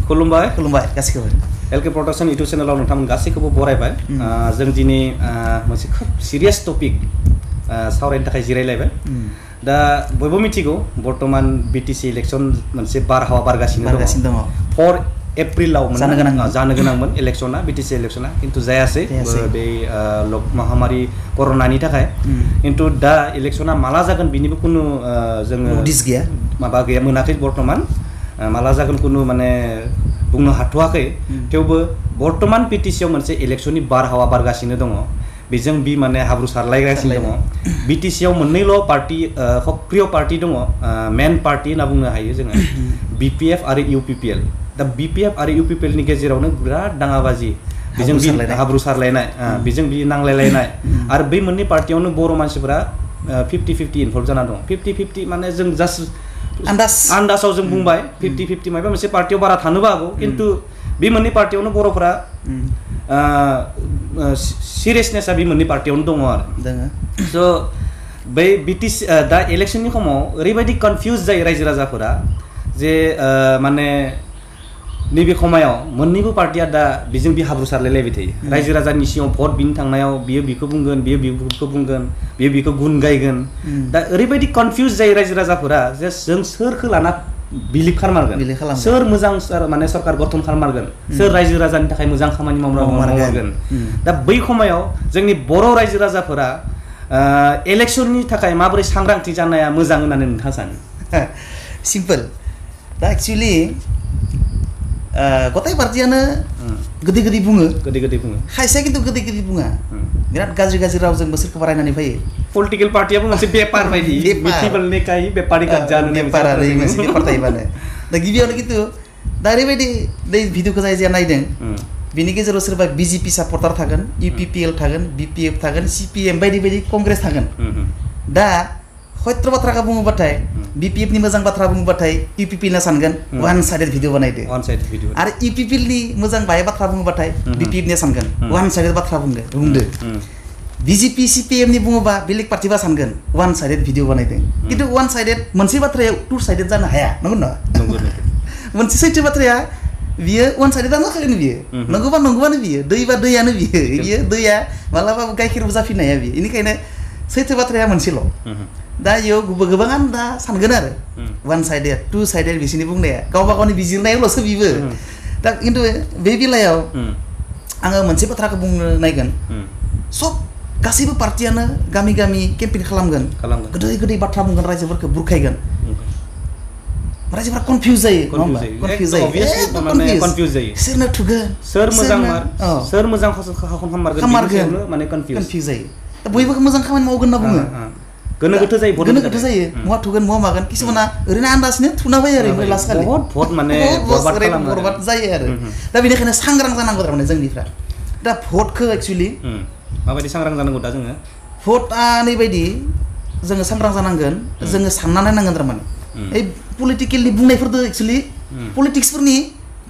खुलुमबाय गासैखौबो LK production YouTube चेनेलाव नोंथांमोन गासैखौबो बरायबाय जों दिनै मोनसे खोब सिरियास टपिक सावरायनो थाखाय जिरायलायबाय दा बयबो मिथिगौ बर्तमान बिटिसि इलेक्शन मोनसे बारहावा बारगासिनो दङ 4 एप्रिलाव जानो गोनांमोन इलेक्शना बिटिसि इलेक्शना किन्तु जायासै बे महामारी कर'नानि थाखाय किन्तु दा इलेक्शना माला जागोन बिनिबो कुनु जोङो नटिस गैया माबा गैया मोनाखै बर्तमान माला जागोन कुनु माने बुंनो हाथ'वाखै थेवबो बर्तमान बिटिसिआव मोनसे इलेक्शननि बारहावा बारगासिनो दङ बेजों बि माने हाब्रु सारलायगासिनो दङ बिटिसिआव मोननैल' पार्टी सक्रिय पार्टी दङ मेन पार्टी होनना बुंनो हायो जोङो बिपिएफ आरो इउपिपिएल दा बिपिएफ आरो इउपिपिएल नि गेजेरावनो बिराद दाङाबाजि बेजों बि हाब्रु सारलायनाय बेजों बि नांलायलायनाय आरो बै मोननै पार्टीयावनो बर' मानसिफोरा 50-50 इनभल्भ जाना दं 50-50 माने जों जास्ट आन्दासाव जों बुंबाय 50-50 माबा मोनसे पार्टीयाव बारा थानोबो हागौ किन्तु बे मोननै पार्टीयावनो बर'फोरा सिरियासनेसा बे मोननै पार्टीयावनो दङ आरो स' बै बिटिसि दा इलेक्शननि समाव ओरैबायदि कनफिउज जायो रायजो राजाफोरा जे माने नैबे समायाव मोननैबो पार्टीया दा बेजों बि हाब्रु सारलायलायबाय थायो रायजो राजानि सिगाङाव भट बिनो थांनायाव बियो बिखौ बुंगोन बियो बिखौ बुंगोन बियो बिखौ गुन गायगोन दा ओरैबायदि कनफिउज जायो रायजो राजाफोरा जे जों सोरखौ लाना बिलिभ खालामगोन सोर मोजां माने सरकार गठन खालामगोन सोर रायजो राजानि थाखाय मोजां खामानि मावगोन दा बै समायाव जोंनि बर' रायजो राजाफोरा इलेक्शननि थाखाय माबोरै सांग्रांथि जानाया मोजां होननानै नोंथाङा सानो सिम्पल दा एक्चुअली गथाय पार्टीयानो गोदै बुङो खायसेया खिन्थु गोदै बुङा बिराद गाज्रि रावजों सोरखौ बारायनानै फैयो पलिटिकल पार्टीयाबो मोनसे बेपार बायदि मिथिबोलनिखाय बेपारि जानो बेपार आरो मोनसे बेपार थायोबानो दा गिबियावनो खिन्थु दा ओरैबायदि बै भिडिअखौ जाय नायदों बिनि गेजेराव सोरबा बिजेपि सापर्टार थागोन इउपिपिएल थागोन बिपिएफ थागोन सिपिएम बायदि कंग्रेस थागोन दा सत्य बाथ्राखौ बुङोबाथाय बिपिएफ नि मोजां बाथ्रा बुङोबाथाय इउपिपिएल ना सानगोन वान साइडेड भिडिअ बानायदो आरो इउपिपिएल नि मोजां बाय बाथ्रा बुङोबाथाय बिपिएफ नि सानगोन वान साइडेड बाथ्रा बुंदो बिजेपि सिपिएम नि बुङोबा बेलेग पार्टीबा सानगोन वान साइडेड भिडिअ बानायदो किन्तु वान साइडेड मोनसे बाथ्राया टु साइडेड जानो हाया नंगौ ना मोनसे सैथो बाथ्राया बियो वान साइडेडआनो जाखागोन बियो नंगौबानो बियो दैबा दैयानो बियो दैया मालाबाबो गाइखेरबो जाफिननो हाया बियो बेनिखायनो सैथो बाथ्राया मोनसेल' दा इयाव गोबाङानो दा सानगोन आरो वान साइडेड टु साइडेड बिसोरनि बुंनाया गावबा गावनि बिजिरनायावल'सो बिबो दा किन्तु बे बेलायाव आङो मोनसे बाथ्राखौ बुंनो नायगोन सब गासैबो पार्टीयानो गामि केम्पेइन खालामगोन गोदै बाथ्रा बुंगोन रायजोफोरखौ बुरखायगोन रायजोफोरा कनफिउज जायो सोरनो थुगोन सोर मोजां खामारगोन माने कनफिउज जायो दा बयबो मोजां खामानि मावगोन होनना बुङो गोनो गोथो जायो महा थुगोन महा मागोन किसुमाना ओरैनो आन्दाजनो थुना होयो आरो लास्ट खालि भट माने बरबाद जायो आरो दा बेनिखायनो सांग्रां जानांगौ थारमाने जोंनिफ्रा दा भटखौ एक्चुअली माबायदि सांग्रां जानांगौ दा जोङो भटआ नैबायदि जोङो सांग्रां जानांगोन जोङो सानना नायनांगोन थारमाने ओइ पलिटिकेलनि बुंनायफोरदो एक्चुअली पलिटिक्सफोरनि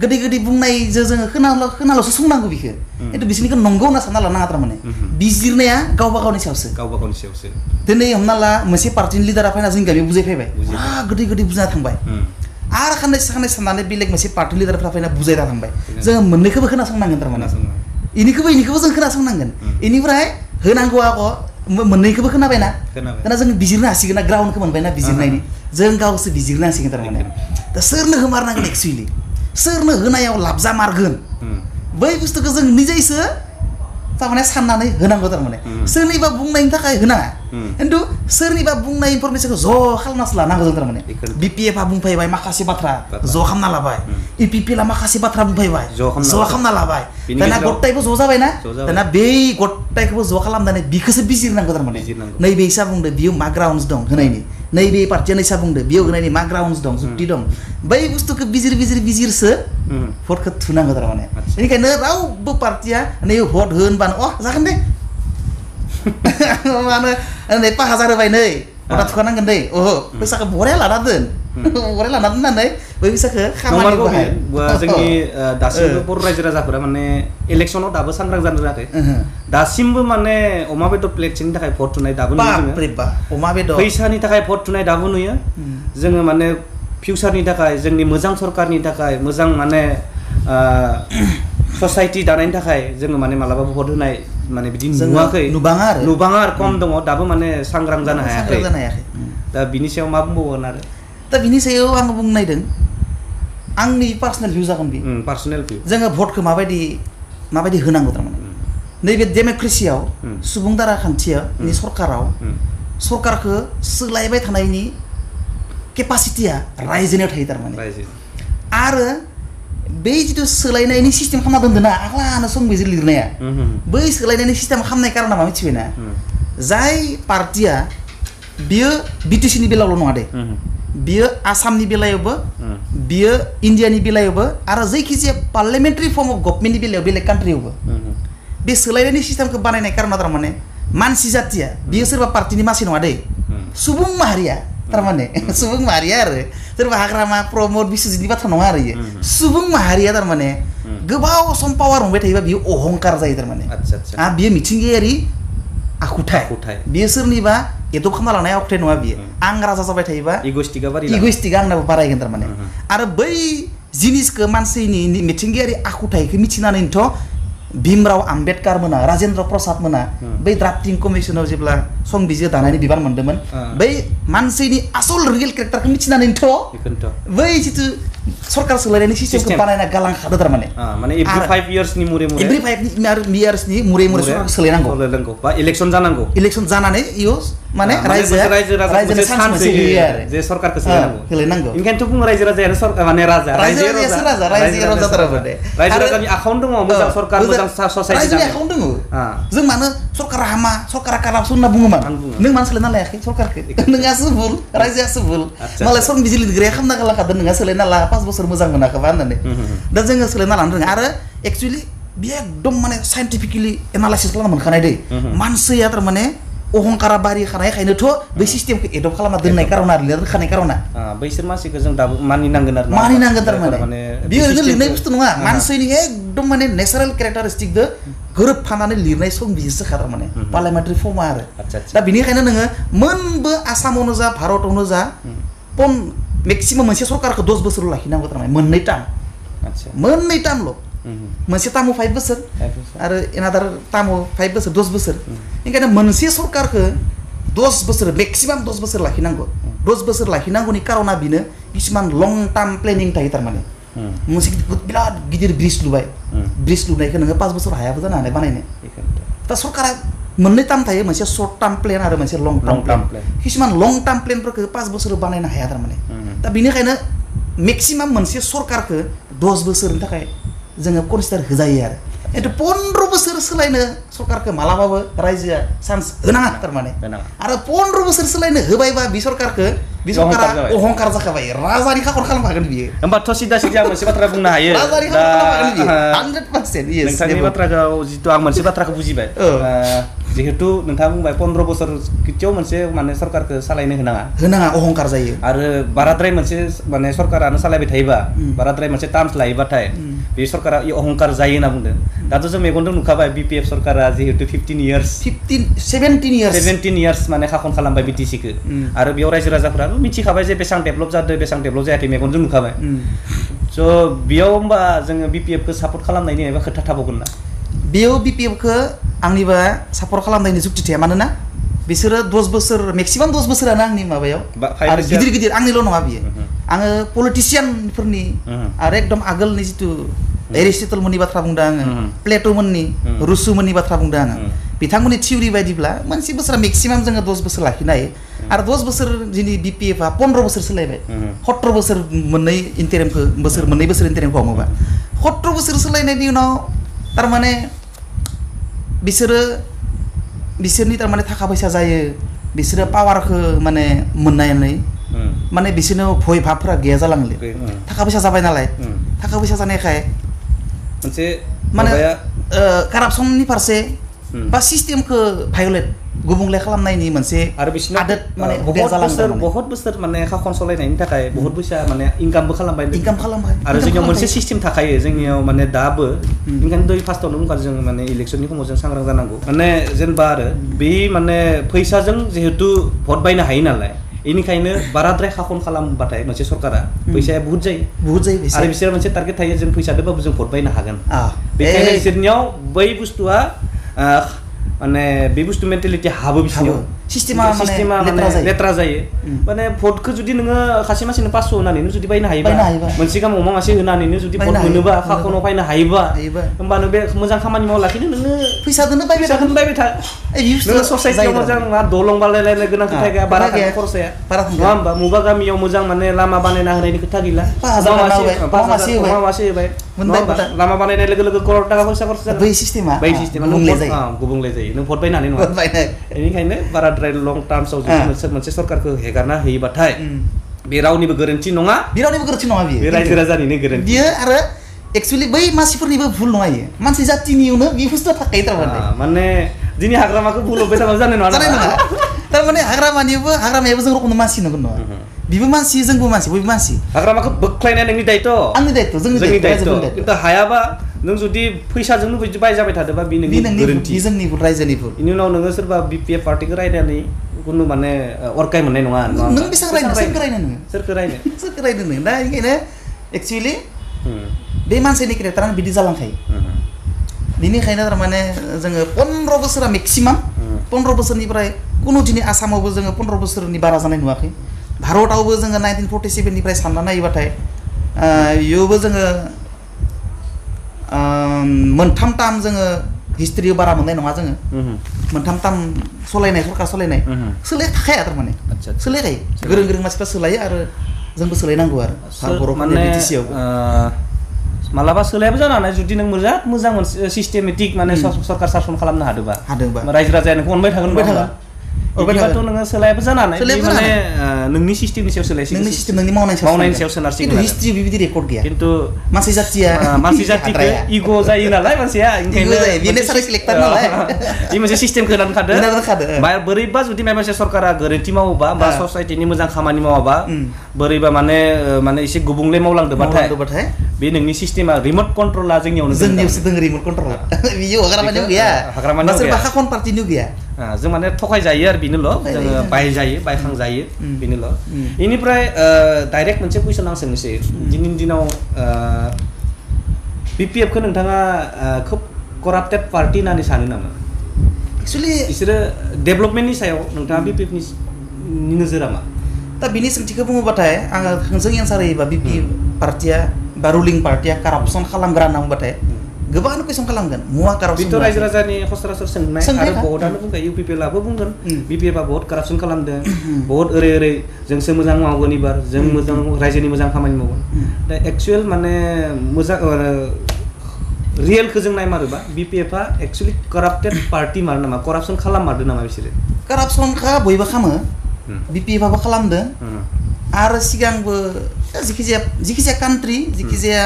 गोदै बुंनायजों जोङो खोनाल'सो संनांगौ बिखौ खिन्थु बिसोरनिखौ नंगौ होनना सानना लानाङा थारमाने बिजिरनाया गावबा गावनि सायावसो दिनै हमना ला मोनसे पार्टिनि लिडारा फैना जोंनि गामियाव बुजायफैबाय गोदै बुजायना थांबाय आरो खाननैसो साननानै बेलेग मोनसे पार्टिनि लिडारफ्रा फैना बुजायना थांबाय जोङो मोननैखौबो खोनासंनांगोन थारमाने इनिखौबो जों खोनासंनांगोन इनिफ्राय होनांगौ आगो मोननैखौबो खोनाबायना दाना जों बिजिरनो हासिगोन ना ग्राउन्डखौ मोनबायना बिजिरनायनि जों गावसो बिजिरनो हासिगोन थारमाने दा सोरनो होमारनांगोन एक्चुअली सोरनो होनायाव लाब जामारगोन बै बुस्थुखौ जों निजेसो थारमाने साननानै होनांगौ थारमाने सोरनिबा बुंनायनि थाखाय होनाङा खिन्थु सोरनिबा बुंनाय इनफरमेसनखौ ज' खालामनासो लानांगौ जों थारमाने बिपिएफआ बुंफैबाय माखासे बाथ्रा ज' खालामना लाबाय इउपिपिएलआ माखासे बाथ्रा बुंफैबाय ज' खालामना लाबाय दाना गथायबो ज' जाबायना दाना बै गथायखौबो ज' खालामनानै बिखौसो बिजिरनांगौ थारमाने नैबे इसा बुंदो बियो मा ग्राउन्डस दं होनायनि नैबे पार्टिया नैसा बुंदो बेयाव होनायनि मा ग्राउन्डस दं जुक्ति दं बै बुस्थुखौ बिजिरसो भटखौ थुनांगौ थारमाने बेनिखायनो रावबो पार्टिया नै भट होनबानो जागोन दे मानो नै 5000 होबाय नै भटा थुखानांगोन दै फैसाखौ बराया लाना दोन होननानै बै फैसाखौ खामानि बाहाय जोंनि दासिमबो बर' रायजो राजाफोरा माने इलेक्शनाव दाबो सांग्रां जानो रोङाखै दासिमबो माने अमा बेदर प्लेटनि थाखाय भट थुनाय दाबो नुयो अमा बेदर फैसानि थाखाय भट थुनाय दाबो नुयो जोङो माने फिउचारनि थाखाय जोंनि मोजां सरकारनि थाखाय मोजां माने ससाइटि दानायनि थाखाय जोङो माने मालाबाबो भट होनाय माने बिदि नुवाखै नुबाङा आरो खम दङ दाबो माने सांग्रां जानो हायाखै दा बिनि सायाव मा बुंबावगोन आरो दा बिनि सायाव आं बुंनो नायदों आंनि पार्सनेल भिउ जागोन बे पार्सनेल भिउ जोङो भटखौ माबायदि होनांगौ थारमाने नैबे डेम'क्रेसियाव सुबुं दारा खान्थिया सरकाराव सरकारखौ सोलायबाय थानायनि केपासिटिया रायजोनियाव थायो थारमाने आरो बै जिथु सोलायनायनि सिस्टेम खालामना दोनदोंना आग्लानो संबिजिर लिरनाया बै सोलायनायनि सिस्टेम खालामनाय कारना मा मिथिबायना जाय पार्टिया बियो बिटिसिनि बेलायावल' नङा दे बियो आसामनि बेलायावबो बियो इन्डियानि बेलायावबो आरो जायखिजाया पार्लियामेन्टारि फर्म अफ गभर्नमेन्टनि बेलायाव बेलेग कान्ट्रियावबो बे सोलायनायनि सिस्टेमखौ बानायनाय कारना थारमाने मानसि जातिया बियो सोरबा पार्टिनि मानसि नङा दे सुबुं माहारिया थारमाने सुबुं माहारिया आरो सोरबा हाग्रामा प्रमद बिश्वजितनि बाथ्रा नङा आरो इयो सुबुं माहारिया थारमाने गोबाव सम पावार मोनबाय थायोबा बियो अहंकार जायो थारमाने बियो मिथिंगायारि आखुथाय बियो सोरनिबा एदब खालामना लानाय आखुथाय नङा बियो आं राजा जाबाय थायोबा इग'इस्टिकआ आंनाबो बारायगोन थारमाने आरो बै जिनिसखौ मानसिनि मिथिंगायारि आखुथायखौ मिथिनानैनोथ' भीमराव आम्बेडकार मोना राजेन्द्र प्रसाद मोना बै ड्राफ्टिं कमिसनाव जेब्ला संबिजिर दानायनि बिबान मोनदोंमोन बै मानसिनि आसल रियेल केरेक्टारखौ मिथिनानैनोथ' बै जिथु सरकार सोलायनायनि सिस्टेमखौ बानायना गालांखादो थारमाने माने एभ्रि 5 इयार्सनि एभ्रि 5 इयार्सनि मुरे सरकार सोलायनांगौ बा इलेक्सन जानानै इयो माने रायजोनि चान्स मोनसे होयो आरो जे सरकारखौ सोलायनांगौ इनखायनोथ' बुङो रायजो राजायानो सरकार माने रायजो राजा थारमाने रायजो राजानि आखायावनो दङ मोजां सरकार मोजां ससाइटि रायजोनि आखायावनो दङ जों मानो सरकारा हामा सरकारा कारापसन होनना बुङोमोन नों मानो सोलायना लायाखै सरकारखौ नोंहासो भुल रायजोआसो भुल मालाय संबिजिर लिरग्राया खालामना गालांखादों नोंहा सोलायना ला 5 बोसोर मोजां मोनाखैबा होननानै दा जोङो सोलायना लानो रोङा आरो एक्चुअलि बेयो एकदम माने साइन्टिफिकेलि एनालाइसिस खालामना मोनखानाय दै मानसिया थारमाने अहंकारा बारिखानायखायनोथ' बै सिस्टेमखौ एडप्ट खालामना दोननाय कारना लिरखानाय कारना बैसोर मानसिखौ जों दाबो मानिनांगोन आरो थारमाने बियो ओरैनो लिरनाय बुस्थु नङा मानसिनि एकदम माने नेचारेल केरेक्टारिस्टिकजों गोरोबफानानै लिरनाय संबिजिरसो थारमाने पार्लियामेन्टारि फर्मा आरो दा बेनिखायनो नोङो मोनबो आसामावनो जा भारतावनो जा मेक्सिमाम मोनसे सरकारखौ 10 बोसोरल' लाखिनांगौ थारमाने मोननै टार्मल' मोनसे टार्मआव 5 बोसोर आरो एनादार टार्मआव 5 बोसोर 10 बोसोर ओंखायनो मोनसे सरकारखौ 10 बोसोर मेक्सिमाम 10 बोसोर लाखिनांगौ 10 बोसोर लाखिनांगौनि कारना बेनो किसुमान लं टार्म प्लेनिं थायो थारमाने मोनसे बिराद गिदिर ब्रिज लुबाय ब्रिज लुनायखौ नोङो 5 बोसोर हायाबो जानो हानाय बानायनो दा सरकारा मोननै टार्म थायो मोनसे सर्ट टार्म प्लेन आरो मोनसे लं टार्म प्लेन किसुमान लं टार्म प्लेनफोरखौ 5 बोसोर बानायनो हाया थारमाने दा बेनिखायनो मेक्सिमाम मोनसे सरकारखौ 10 बोसोरनि थाखाय जोङो कनसिडार होजायो आरो एथ' 15 बोसोर सोलायनो सरकारखौ मालाबाबो रायजोआ चान्स होनाङा थारमाने आरो 15 बोसोर सोलायनो होबायबा बे सरकारा अहंकार जाखाबाय राजानि खाखर खालामखागोन बियो होमबाथ' सिदा मोनसे बाथ्रा बुंनो हायो राजानि खाखर खालामखागोन बियो 100% नोंथांनि बाथ्राखौ जितु आं मोनसे बाथ्राखौ बुजिबाय जिहेतु नोंथाङा बुंबाय 15 बोसोर खाथियाव मोनसे माने सरकारखौ सालायनो होनाङा अहंकार जायो आरो बाराद्राय मोनसे माने सरकारानो सालायबाय थायोबा बाराद्राय मोनसे टार्म्स लायोबाथाय बे सरकारा अहंकार जायो होनना बुंदों दाथ' जों मेगनजों नुखाबाय बिपिएफ सरकारा जिहेतु 17 इयार्स माने खाखन खालामबाय बिटिसिखौ आरो बेयाव रायजो राजाफोरा मिथिखाबाय जे बेसेबां डेभेलप जादों बेसेबां डेभेलप जायाखै मेगनजों नुखाबाय स' बेयाव होमबा जोङो बिपिएफखौ सापर्ट खालामनायनि एबा खोथा थाबावगोन ना बेयाव बिपिएफखौ आंनिबा सापर्ट खालामनायनि जुक्ति थाया मानोना बिसोरो 10 बोसोर मेक्सिमाम 10 बोसोरानो आंनि माबायाव आरो गिदिर आंनिल' नङा बियो आङो पलिटिशियानफोरनि आरो एकदम आगोलनि जिथु एरिस्टटलमोननि बाथ्रा बुंदों आङो प्लेट'मोननि रुसुमोननि बाथ्रा बुंदों आङो बिथांमोननि थिउरि बायदिब्ला मोनसे बोसोरा मेक्सिमाम जोङो 10 बोसोर लाखिनो हायो आरो 10 बोसोर दिनै बिपिएफआ 15 बोसोर सोलायबाय 17 बोसोर मोननै बोसोर इन्टारिमखौ हमोबा 17 बोसोर सोलायनायनि उनाव थारमाने बिसोरनि थारमाने थाखा फैसा जायो बिसोरो पावारखौ माने मोननानै माने बिसोरनो भय भाबफोरा गैया जालाङोलै थाखा फैसा जाबाय नालाय थाखा फैसा जानायखाय मोनसे माने कारापसननि फारसे बा सिस्टेमखौ भायलेट गुबुंले खालामनायनि मोनसे आदत माने बहुत बोसोर माने खाखन सलायनायनि थाखाय बहुत फैसा माने इनकामबो खालामबाय आरो जोंनियाव मोनसे सिस्टेम थाखायो जोंनियाव माने दाबो ओंखायनो दै फार्स्टआवनो बुंखादों जों माने इलेक्सननि समाव जों सांग्रां जानांगौ माने जेनेबा आरो बे माने फैसाजों जिहेतु भट बायनो हायो नालाय इनिखायनो बाराद्राय खाखन खालामबाथाय मोनसे सरकारा फैसाया बहुत जायो फैसा आरो बिसोर मोनसे टारगेट थायो जों फैसा दोबाबो जों भट बायनो हागोन बेखायनो ए बिसोरनियाव बै बुस्थुआ माने बे बुस्थु मेन्टेलिटी हाबो बिसोरनियाव सिस्टेमा माने लेत्रा जायो माने भटखौ जुदि नोङो खासे मानसिनो 500 होनानै नों जुदि बायनो हायोबा मोनसे गाम अमा मासे होनानै जुदि भट मोनोबा खाखनाव बायनो हायोबा होमबानो बे मोजां खामानि मावलाखिनो नोङो फैसादोनो बायबाय था नोङो ससाइटियाव मोजां मा दलं बानायलायनो गोनां खोथा गैया बारा थाङो खरसाया नङा होमबा मुबा गामियाव मोजां माने लामा बानायना होनायनि खोथा गैला अमा मासे होबाय लामा बानायनाय लोगो लोगो करोड़ टाका फैसा खरसा बै सिस्टेमा गुबुंले जायो नों भट बायनो हानाय नङा बेनिखायनो बाराद्राय लं टार्मसआव जुदि मोनसे सरकारखौ हेगारना होयोबाथाय बे रावनिबो गोरोन्थि नङा बियो बे रायजो राजानिनो गोरोन्थि बियो आरो एक्चुअली बै मानसिफोरनिबो भुल नङा इयो मानसि जातिनियावनो बे बुस्थुआ थाखायो थारमाने माने दिनै हाग्रामाखौ भुल होबाय थाबा जानाय नङा थारमाने हाग्रामायाबो जों रखमनो मानसि नंगौ नङा बिबो मानसि जोंबो मानसि बयबो मानसि हाग्रामाखौ बोख्लायनाया नोंनि दायित्व आंनि दायित्व जोंनि दायित्व खिन्थु हायाबा नों जुदि फैसाजोंनो बिदि बायजाबाय थादोंबा बे नोंनि गोरोन्थि जोंनि रायजोनि भुल बेनि उनाव नोङो सोरबा बिपिएफ पार्टिखौ रायनानै कुनु माने अरकाय मोननाय नङा नों बेसेबां सोरखौ रायनो नों दा ओंखायनो एक्चुअली बे मानसिनि केरेक्टारानो बिदि जालांखायो बेनिखायनो थारमाने जोङो 15 बोसोरा मेक्सिमाम 15 बोसोरनिफ्राय कुनु दिनै आसामावबो जोङो 15 बोसोरनि बारा जानाय नुवाखै भारतआवबो जोङो 1947 निफ्राय सानना नायोबाथाय इयावबो जोङो मोनथाम टार्म जोङो हिस्ट्रियाव बारा मोननाय नङा जोङो मोनथाम टार्म सलायनाय सरकार सलायनाय सोलायखाया थारमाने सोलायखायो गोरों मानसिफ्रा सोलायो आरो जोंबो सोलायनांगौ आरो बर'फोरनि बिटिसियाव मालाबा सोलायाबो जानो हानाय जुदि नों मोजां मोनसे सिस्टेमेटिक माने सरकार शासन खालामनो हादोंबा रायजो राजाया नोंखौ अनबाय थागोन बिदिबाथ' नोङो सोलायाबो जानो हानाय माने नोंनि सिस्टेमनि सायाव सोलायसिगोन नोंनि सिस्टेम नोंनि मावनायनि सायाव सोनारसिगोन खिन्थु हिस्ट्रि बिबायदि रेकर्ड गैया खिन्थु मानसि जातिखौ इग' जायो नालाय मानसिया ओंखायनो बेनो सारे सिलेक्टर नालाय बे मोनसे सिस्टेमखौ लानखादो बोरैबा जुदि माबा मोनसे सरकारा गोरोन्थि मावोबा बा ससाइटिनि मोजां खामानि मावाबा बोरैबा माने एसे गुबुंले मावलांदोबाथाय बे नोंनि सिस्टेमा रिमोट कन्ट्रला जोंनियावसो दङ रिमोट कन्ट्रला बियो हाग्रामानियाव गैया सोरबा खाखन पार्टिनियाव गैया जों माने थखाय जायो आरो बेनोल' जोङो बायजायो बायखांजायो बेनोल' बेनिफ्राय डाइरेक्ट मोनसे कुइसन आं सोंनोसै दिनैनि दिनाव बिपिएफखौ नोंथाङा खोब कराप्टेड पार्टि होननानै सानो नामा एक्चुअली बिसोरो डेभेलपमेन्टनि सायाव नोंथाङा बिपिएफनि नोजोरा मा दा बिनि सोंथिखौ बुङोबाथाय आङो थोंजों एन्सार होयोबा बिपि पार्टिया बा रुलिं पार्टिया कारापसन खालामग्रा होनना बुंबाथाय गोबां कुइसन खालामगोन मुवा कारापसन बिथ' रायजो राजानि सरासर सोंनाय आरो बहुतआनो बुंबाय इउपिपिएलआबो बुंगोन बिपिएफआ बहुत कारापसन खालामदों बहुत ओरै जोंसो मोजां मावगोन एबार जों मोजां रायजोनि मोजां खामानि मावगोन दा एक्चुअल माने मोजां रियेलखौ जों नायमारोबा बिपिएफआ एक्चुअलि कराप्टेड पार्टि मार नामा करापसन खालाममारदों नामा बिसोरो कारापसनखौ बयबो खालामो बिपिएफआबो खालामदों आरो सिगांबो जिखिजाया कान्ट्रि जिखिजाया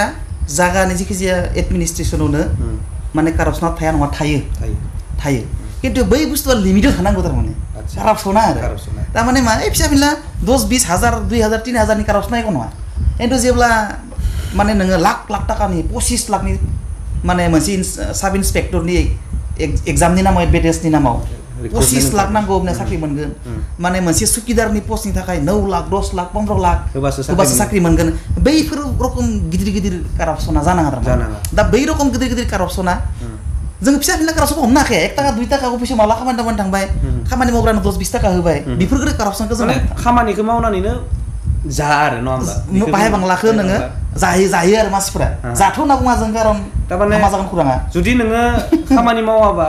जागानि जिखिजाया एडमिनिस्ट्रेसनावनो माने कारापसना थाया नङा थायो खिन्थु बै बुस्थुआ लिमिटेड थानांगौ थारमाने कारापसना आरो थारमाने मा फिसा फिला 10-20 हाजार 2,000 3,000 कारापसना एख' नङा खिन्थु जेब्ला माने नोङो लाख टाकानि 25 लाखनि माने मोनसे साब इन्सपेक्टरनि एग्जामनि नामाव एडभार्टाइजनि नामाव 25 लाख नांगौ होनना साख्रि मोनगोन माने मोनसे सुकिदारनि पस्टनि थाखाय 9 लाख 10 लाख 15 लाख होबासो साख्रि मोनगोन बैफोर रकम गिदिर कारापसना जानाङा दा बै रकम गिदिर कारापसना जों फिसा फिला कारापसनखौ हमनो हाखाया 1 टाका 2 टाका अफिसाव माला खामानि थांबाय खामानि मावग्रानो 10-20 टाका होबाय बेफोर कारापसनखौ जों खामानिखौ मावनानैनो जा आरो नङा होमबा बाहाय बांलाखौ नोङो जायो आरो मानसिफोरा जाथ' होनना बुङा जों खारन थारमाने मा जागोन खुराङा जुदि नोङो खामानि मावाबा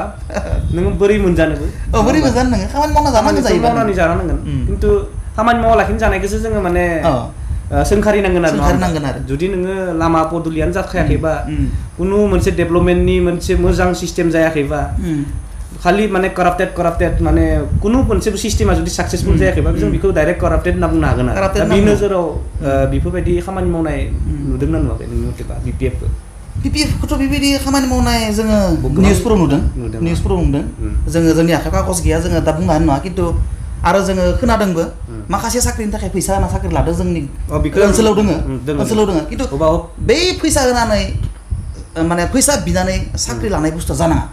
नोङो बोरै मोनजानोबो बोरै मोनजानो नोङो खामानि मावना जानांगौ जायो मावनानै जानांगोन खिन्थु खामानि मावालाखिनो जानायखौसो जोङो माने सोंखारिनांगोन आरो जुदि नोङो लामा पदुलियानो जाखायाखैबा कुनु मोनसे डेभेलपमेन्टनि मोनसे मोजां सिस्टेम जायाखैबा खालि माने कराप्टेड माने कुनु मोनसे सिस्टेमा जुदि साक्सेसफुल जायाखैबा जों बेखौ डाइरेक्ट कराप्टेड होनना बुंनो हागोन आरो दा बे नोजोराव बेफोरबायदि खामानि मावनाय नुदोंना नुवाखै नोंनि मथेबा बिपिएफखौथ' बेबायदि खामानि मावनाय जोङो निउसफोराव नुदों जोङो जोंनि आखायाव कागज गैया जोङो दा बुंनो हानाय नङा खिन्थु आरो जोङो खोनादोंबो माखासे साख्रिनि थाखाय फैसा होना साख्रि लादों जोंनि ओनसोलाव दोङो खिन्थु बै फैसा होनानै माने फैसा बिनानै साख्रि लानाय बुस्थुआ जानाङा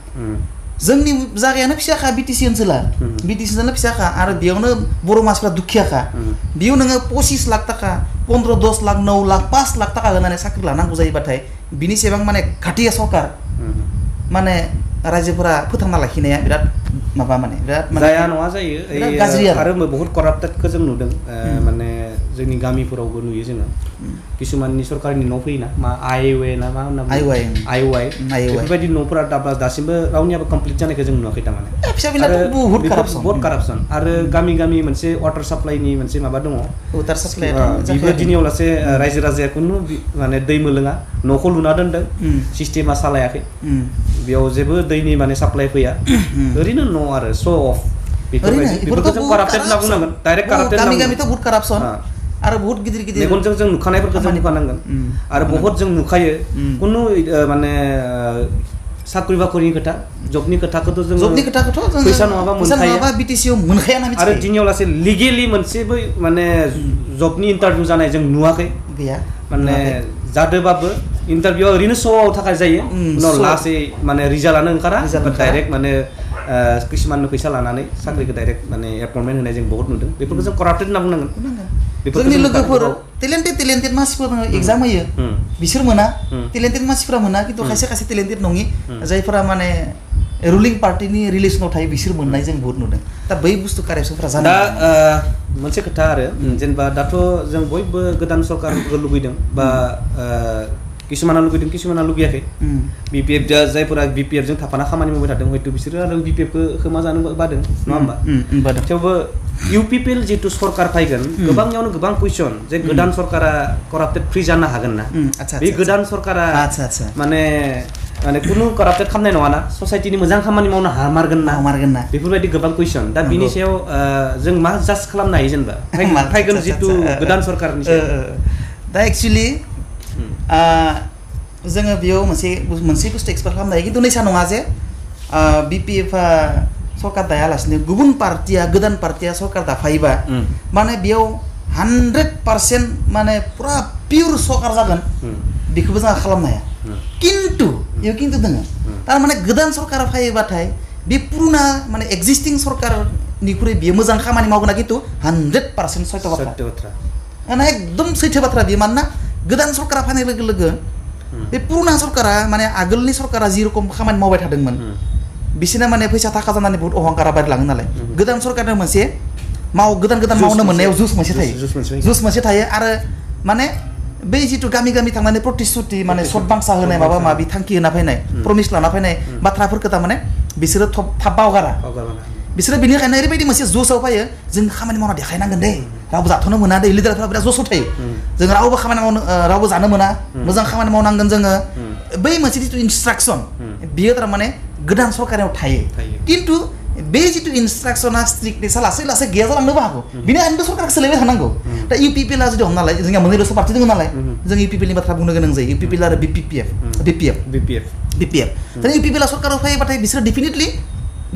जोंनि जायगायानो फिसाखा बिटिसि ओनसोला बिटिसि ओनसोला फिसाखा आरो बेयावनो बर' मानसिफ्रा दुखियाखा बेयाव नोङो 25 लाख थाखा 15-10 लाख 9 लाख 5 लाख थाखा होनानै साख्रि लानांगौ जायोबाथाय बिनि सेबां माने घाटिया सरकार माने रायजोफोरा फोथांना लाखिनाया बिराद माबा माने बिराद जाया नङा जायो गाज्रि आरो बहुत कराप्टेडखौ जों नुदों माने जोंनि गामिफोरावबो नुयो जोङो किसुमाननि सरकारनि न' फैयोना मा आइवे ना मा होनना आइवाइ बेफोरबायदि न'फोरा दासिमबो रावनियाबो कमप्लिट जानायखौ जों नुवाखै थारमाने बहुत कारापसन आरो गामि गामि मोनसे वाटार साप्लाइनि मोनसे माबा दङ वाटार साप्लाइ बेबो दिनैयाव लासे रायजो राजाया खुनु माने दै मोलोङा न'खौ लुना दोनदों सिस्टेमा सालायाखै बेयाव जेबो दैनि माने साप्लाइ फैया ओरैनो न' आरो श' अफ बेफोरखौ जों काराप्टेड होनना बुंनांगोन डाइरेक्ट काराप्टेड गामि गामिथ' बहुत कारापसन आरो बहुत गिदिर गिदिर मेगनजों जों नुखानायफोरखौ जों नुखानांगोन आरो बहुत जों नुखायो खुनु माने साख्रि बाख्रिनि खोथा जबनि खोथाखौथ' जों फैसा नङाबा मोनखाया बिटिसिआव मोनखाया ना आरो दिनैयाव लासे लिगेलि मोनसेबो माने जबनि इन्टारभिउ जानाय जों नुवाखै गैया माने जादोबाबो इन्टारभिउआ ओरैनो श'आव थाखाय जायो उनाव लासै माने रिजाल्टआनो ओंखारा डाइरेक्ट माने किसुमाननो फैसा लानानै साख्रिखौ डाइरेक्ट माने एपइन्टमेन्ट होनाय जों बहुत नुदों बेफोरखौ जों कराप्टेड होनना बुंनांगोन जोंनि लोगोफोर टेलेन्टेड मानसिफोर एग्जाम होयो बिसोर मोना टेलेन्टेड मानसिफोरा मोना खिन्थु खायसे टेलेन्टेड नङि जायफोरा माने रुलिं पार्टिनि रिलेसनाव थायो बिसोर मोननाय जों बहुत नुदों दा बै बुस्थु कारेक्सनफोरा जादों दा मोनसे खोथा आरो जेनेबा दाथ' जों बयबो गोदान सरकारखौ लुगैदों बा किसुमाना लुगैदों किसुमाना लुगैयाखै बिपिएफ जायफोरा बिपिएफ जों थाफाना खामानि मावबाय थादों हयथ' बिसोरो आरो बिपिएफखौ खोमा जानो बादों नङा होमबा थेवबो इउपिपिएल जितु सरकार फैगोन गोबांयावनो गोबां कुइसन जे गोदान सरकारा कराप्टेड फ्रि जानो हागोन ना बे गोदान सरकारा माने कुनु कराप्टेड खालामनाय नङाना ससाइटिनि मोजां खामानि मावनो हामारगोन ना बेफोरबायदि गोबां कुइसन दा बिनि सायाव जों मा जाज खालामनो हायो जेनेबा फैगोन जितु गोदान सरकारनि सायाव दा एक्चुअली जोङो बेयाव मोनसे बुस्थु एक्सपेक्ट खालामनो हायो खिन्थु नैसा नङा जे बिपिएफआ सरकार दायालासिनो गुबुन पार्टिया गोदान पार्टिया सरकार दाफायोबा माने बेयाव 100% माने पुरा पियर सरकार जागोन बेखौबो जोंहा खालामनो हाया किन्तु दोङो थारमाने गोदान सरकार फैयोबाथाय बे पुरुना माने एक्जिस्टिं सरकारनिख्रुइ बेयो मोजां खामानि मावगोन ना खिन्थु 100% सैथो बाथ्रा माने एकदम सैथो बाथ्रा बेयो मानोना गोदान सरकारा फैनाय लोगो लोगो बे पुरुना सरकारा माने आगोलनि सरकारा जि रखम खामानि मावबाय थादोंमोन बिसोरना माने फैसा थाखा जानानै बहुत अहंकारा बारायलाङो नालाय गोदान सरकारनो मोनसे गोदान मावनो मोननायाव जुस मोनसे थायो आरो माने बै जितु गामि गामि थांनानै प्रतिश्रुति माने सतबांसा होनाय माबा माबि थांखि होना फैनाय प्रमिस लाना फैनाय बाथ्राफोरखौ थारमाने बिसोरो थाब बावगारा बिसोरो बेनिखायनो ओरैबायदि मोनसे जसाव फैयो जों खामानि मावना देखायनांगोन दे रावबो जाथ'नो मोना दे लिडारफोरा बिराद जसाव थायो जों रावबो खामानि मावनो रावबो जानो मोना मोजां खामानि मावनांगोन जोङो बै मोनसे जितु इन्सट्राक्सन बियो थारमाने गोदान सरकारनियाव थायो खिन्थु बे जितु इन्सट्राक्सना स्ट्रिक्टनेसा लासै लासै गैया जालांनोबो हागौ बेनिखायनो सरकारखौ सोलायबाय थानांगौ दा इउपिपिएलआ जुदि हमना लायो जोंनिया मोननैल'सो पार्टि दङ नालाय जों इउपिपिएलनि बाथ्रा बुंनो गोनां जायो इउपिपिएल आरो बिपिएफ दा इउपिपिएलआ सरकाराव फैबाथाय बिसोरो डेफिनेटलि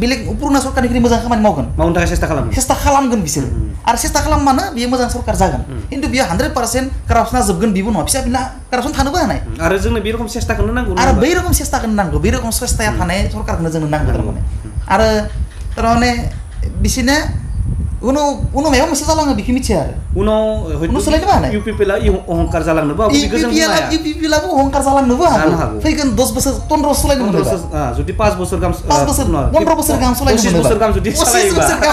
बेलेग पुरुना सरकारनिख्रुइ मोजां खामानि मावनो थाखाय सेस्था खालामगोन बिसोर आरो सेस्था खालामबानो बियो मोजां सरकार जागोन खिन्थु बियो 100% कारापसना जोबगोन बेबो नङा फिसा फिला कारापसन थानोबो हानाय आरो जोंनो बे रखम सेस्थाखौनो नांगौ आरो बै रखम सेस्थाखौनो नांगौ बे रखम सेस्थाया थानाय सरकारखौनो जोंनो नांगौ थारमाने आरो थारमाने बिसोरनो उनाव माबा मोनसे जालाङो बेखौ मिथिया आरो उनाव सोलायनोबो हानाय इउपिपिएलआ अहंकार जालांनोबो इउपिपिएलआबो अहंकार जालांनोबो हागौ फैगोन 10 बोसोर 15 बोसोर सोलायनो मोनोबा जुदि 5 बोसोर गाहाम 15 बोसोर गाहाम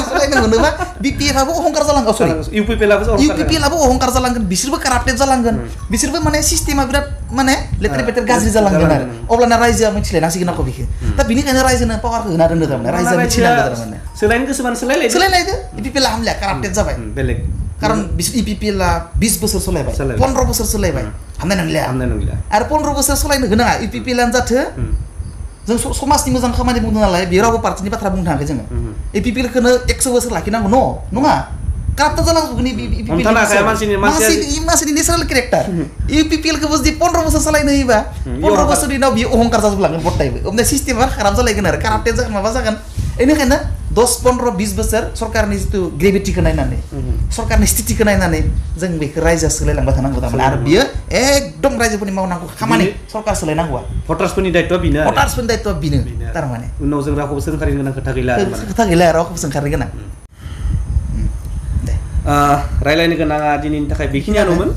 सोलायनो मोनोबा बिपिएफआबो अहंकार जालांगोन सरि इउपिपिएलआबो अहंकार जालांगोन बिसोरबो काराप्टेड जालांगोन बिसोरबो माने सिस्टेमा बिराद माने लेथेर पेथेर गाज्रि जालांगोन आरो अब्लाना रायजोआ मिथिलायनांसिगोन आरो बेखौ दा बिनिखायनो रायजोनो पावारखौ होना दोनदो थारमाने रायजोआ मिथिनांगौ थारमाने सोलायनो गोसोबानो सोलायलायदो इउपिपिएलआ हामलिया काराप्टेड जाबाय बेलेग कारण इउपिपिएलआ 20 बोसोर सोलायबाय 15 बोसोर सोलायबाय हामनाय नंलिया आरो 15 बोसोर सोलायनो होनाङा इउपिपिएलआनो जाथो जों समाजनि मोजां खामानि बुंदों नालाय बे रावबो पार्टिनि बाथ्रा बुंनो थाङाखै जोङो इउपिपिएलखौनो 100 बोसोर लाखिनांगौ नङा काराप्टेड जालांजोबगोन मानसिनि नेचारेल केरेक्टार इउपिपिएलखौबो जुदि 15 बोसोर सोलायनो होयोबा 15 बोसोरनि उनाव बियो अहंकार जाजोबलांगोन गथायबो अब्ला सिस्टेमा खाराब जालायगोन आरो काराप्टेड जागोन माबा जागोन बेनिखायनो 10, 15, 20 बोसोर सरकारनि जितु ग्रेभिटिखौ नायनानै सरकारनि स्थितिखौ नायनानै जों बेखौ रायजोआ सोलायलांबाय थानांगौ थारमाने आरो बियो एकदम रायजोफोरनि मावनांगौ खामानि सरकार सोलायनांगौआ भटार्सफोरनि दायित्वआ बेनो भटार्सफोरनि दायित्वआ बेनो तारमाने उनाव जों रावखौबो सोंखारिनो गोनां खोथा गैला खोथा गैला रावखौबो सोंखारनो गोनां रायलायनो गोनाङा दिनैनि थाखाय बेखिनियानोमोन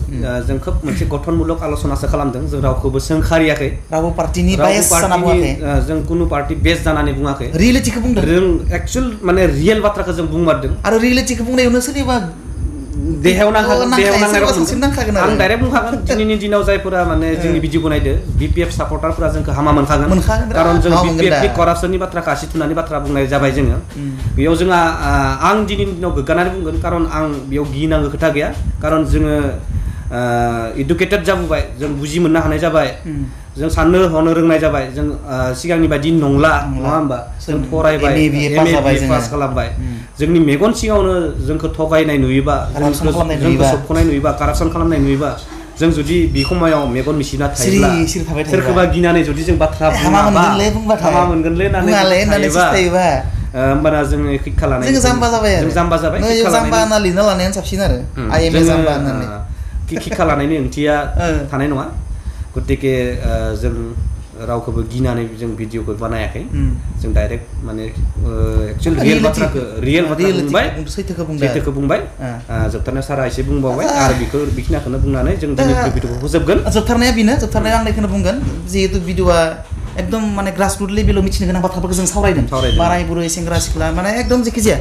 जों खोब मोनसे गठनमूलक आल'सनासो खालामदों जों रावखौबो सोंखारियाखै रावबो पार्टिनि बायस जाना बुङाखै जों कुनु पार्टी बेस जानानै बुङाखै रियेलिटिखौ बुंदों जों एक्चुअल माने रियेल बाथ्राखौ जों बुंमारदों आरो रियेलिटिखौ बुंनायावनो सोरनिबा देहायाव नांखागोन आं डाइरेक्ट बुंखागोन दिनैनि दिनाव जायफोरा माने जोंनि भिडिअखौ नायदो बिपिएफ सापर्टारफोरा जोंखौ हामा मोनखागोन कारन जों बिपिएफनि करापसननि बाथ्राखौ आसि थुनानै बाथ्रा बुंनाय जाबाय जोङो बेयाव जोंहा आं दिनैनि दिनाव गोग्गानानै बुंगोन कारन आं बेयाव गिनांगौ खोथा गैया कारन जोङो इडुकेटेड जाबोबाय जों बुजि मोननो हानाय जाबाय जों साननो हनो रोंनाय जाबाय जों सिगांनि बायदि नंला नङा होमबा जों फरायबाय एमए पास खालामबाय जोंनि मेगन सिगाङावनो जोंखौ थगायनाय नुयोबा जोंखौ सोबख'नाय नुयोबा कारापसन खालामनाय नुयोबा जों जुदि बे समायाव मेगन मिसिना थायोब्ला सोरखौबा गिनानै जुदि जों बाथ्रा हामा मोनगोनलै होननानै थायोबा होमबाना जोङो शिक्षा लानाय जों जाम्बा जाबाय जों जाम्बा होनना लिरना लानायानो साबसिन आरो आइएमए जाम्बा होननानै शिक्षा लानायनि ओंथिया थानाय नङा गतिके जों रावखौबो गिनानै जों भिडिअखौ बानायाखै जों डाइरेक्ट माने एक्चुअल रियेल बाथ्रा बुंबाय सैथोखौ बुंबाय जोबथारनायाव सारा एसे बुंबावबाय आरो बेखिनिखौनो बुंनानै जों दिनै भिडिअखौ फोजोबगोन जोबथारनाया बेनो जोबथारनाया आं बेखौनो बुंगोन जिहेतु भिडिअआ एकदम माने ग्रासरुट लेभेलाव मिथिनो गोनां बाथ्राफोरखौ जों सावरायदों बोराय बुरै सेंग्रा सिख्ला माने एकदम जायखिजाया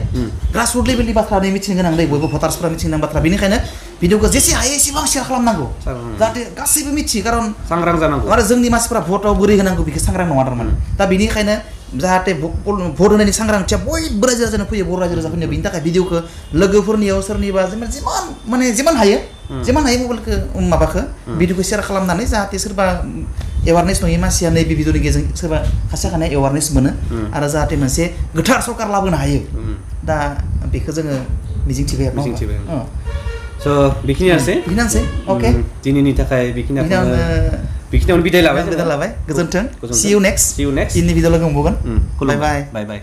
ग्रासरुट लेभेलनि बाथ्रा मिथिनो गोनां दै बयबो भटार्सफोरा मिथिनो गोनां बाथ्रा बेनिखायनो भिडिअखौ जेसे हायो एसेबां शेयार खालामनांगौ जाहाथे गासैबो मिथियो कारन सांग्रां जानांगौ आरो जोंनि मानसिफोरा भटआव बोरै होनांगौ बेखौ सांग्रां नङा थारमाने दा बेनिखायनो जाहाथे भट होनायनि सांग्रांथिया बयबो रायजो राजानो फैयो बर' रायजो राजाफोरनियाव बेनि थाखाय भिडिअखौ लोगोफोरनियाव सोरनिबा जिमान हायो मबाइलखौ माबाखौ भिडिअखौ शेयार खालामनानै जाहाथे सोरबा एवारनेस नङि मानसिया नैबे भिडिअनि गेजेरजों सोरबा खायसे खानाय एवारनेस मोनो आरो जाहाथे मोनसे गोथार सरकार लाबोनो हायो दा बेखौ जोङो मिजिंथिबाय स' बेखिनियानोसै अके दिनैनि थाखाय बेखिनियावनो बिदाय लाबाय गोजोन्थों see you next इननि भिडिअ लोगो मोनबावगोन बाय बाय